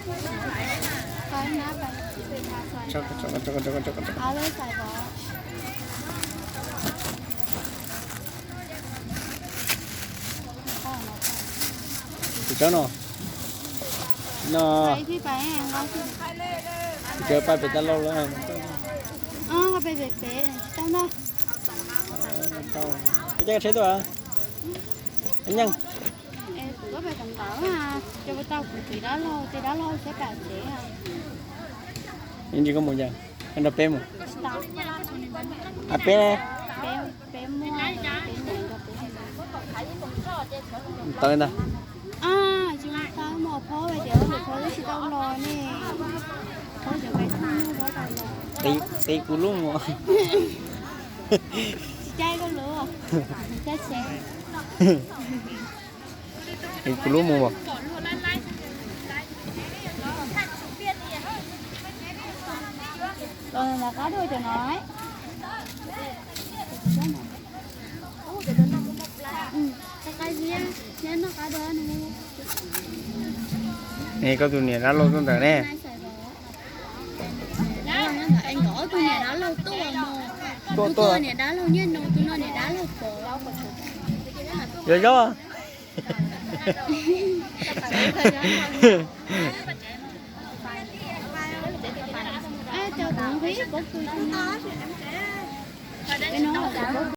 Kuv tsob no, no, tsob pais pem tas los lawm. Peb caij tsheb tuaj, Nyeej. Kuv tau kuv txiv dab laug, ces dab laug thiab pam tsev. Ib ntsis koj mus cas, koj nrog peb mus. Peb, peb, tawv ntag. Tsis tau mus phob tias lawv phob twb tsis tau los ne. Phob cov pais tau los. Tiv kuv lub mus. Tsis caij koj lub, caij tsev. Tiv kuv lub mus. Los nram qab dua cov no. Koj tus niam dab laug tuaj ntawm ne. Ob tug niam dab laug tuaj, tus no niam dab laug Nyiaj Nus, tus no niam dab laug Pov. Yog yog. Cov kuv nqi pov kws no, peb no kuv pov